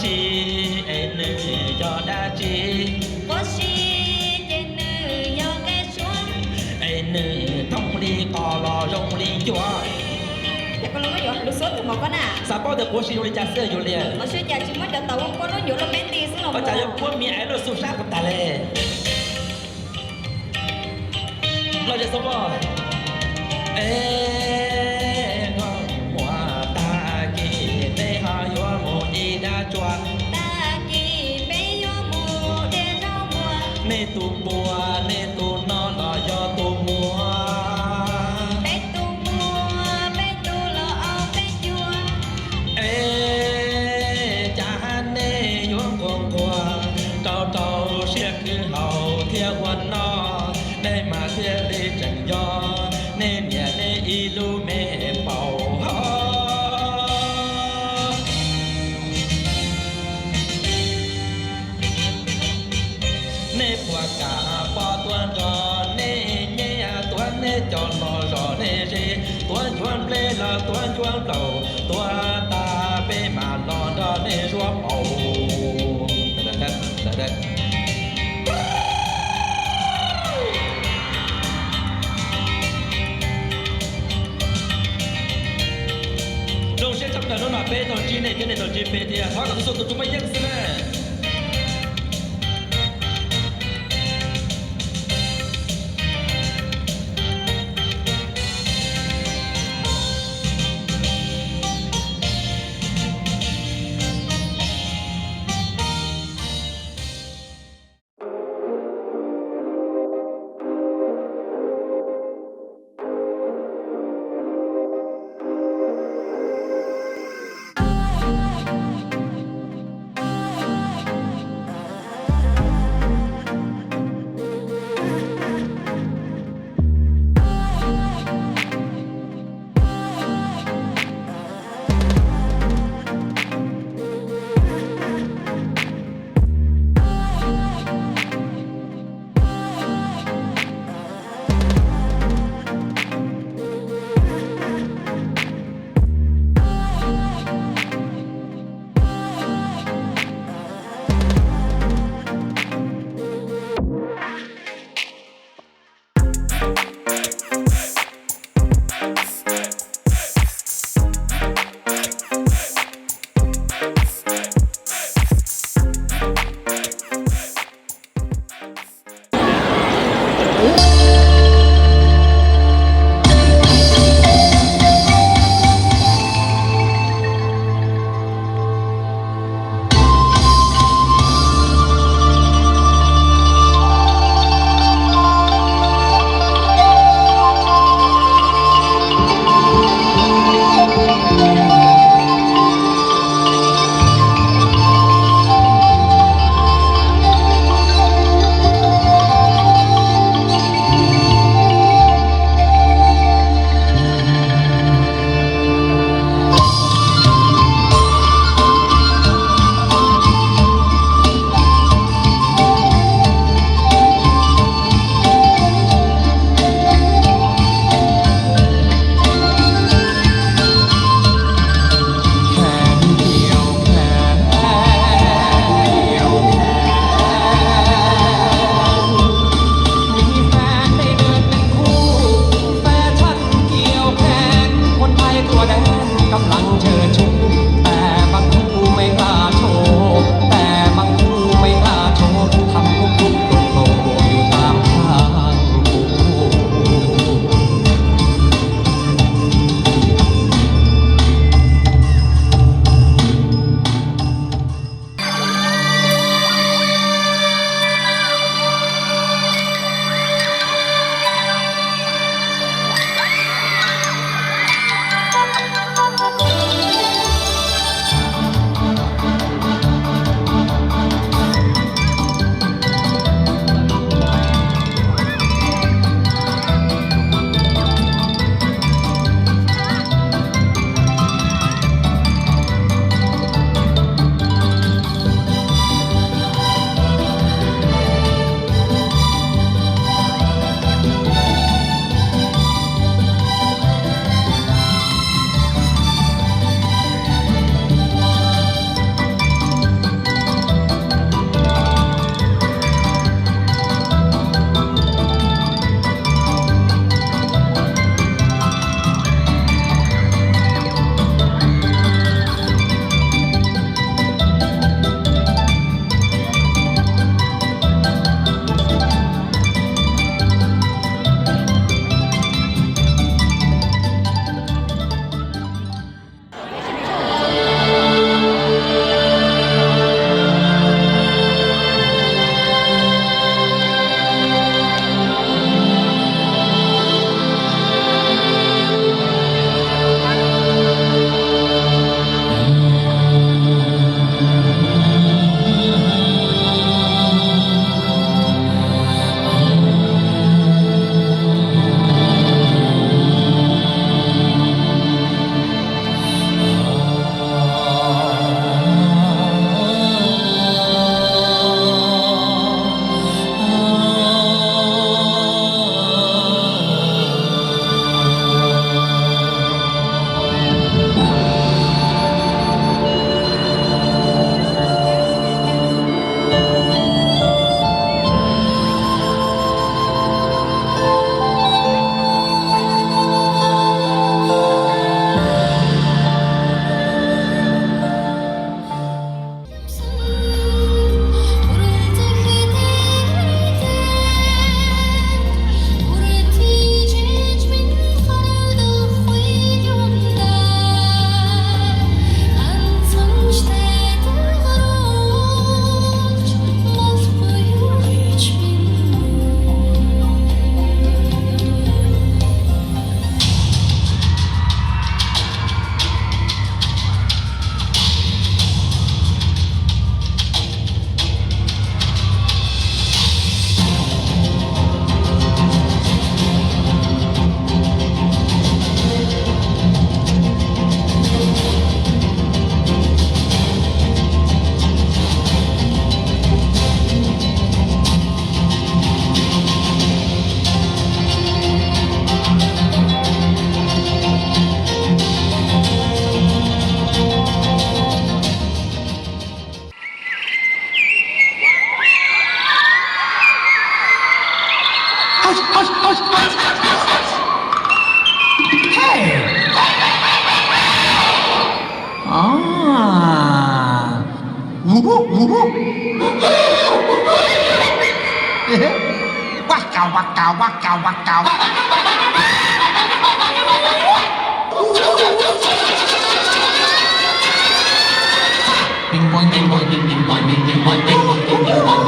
Es nws yog dab tsi? Quav si ces nws yog nqe suab. Es nws thoob li qos los zoo li ncua. Cas koj los muab yuav lus suab tag npaum ko na? Xav paub tias quav si zoo li cas xwb yus li. Los sis cas tsis muab cov tau ua puab nub nyuv los peb nti xwb los? Ua cas yuav puab mi aiv luaj xub sab kuv tas li. Los ze xov poj. Es muaj tag kis peb ho yuav mus ncig dab tsua. Tag kis peb yuav mus de zaub npua. Nej tus npua, nej tus no los yog tus muag? Peb tus muag, peb tus los au peb cuag. Es cas nej yuav nquag nquag rau rau siab khwv haus thiab ua noj, nej mas thiaj li tseem yog nej niam nej ib lub me paum ho. Nej puas kam poj tuaj nrog nej nyiaj, tuav nej cov los zom nej ze, tuav ncuav nplej los tuav ncuav nplaum, tuav tag peb mam los nrog nej zuab paum. Zoo siab tshaj plaws hnub no peb tau ntsib nej thiab nej tau ntsib peb thiab, thov kom txhua txhua tus tsuas muaj yeej xwb na. Hey! Ah. Waka, waka, waka, waka. Ping pong, ping pong, ping pong, ping pong, ping pong, ping pong, ping pong.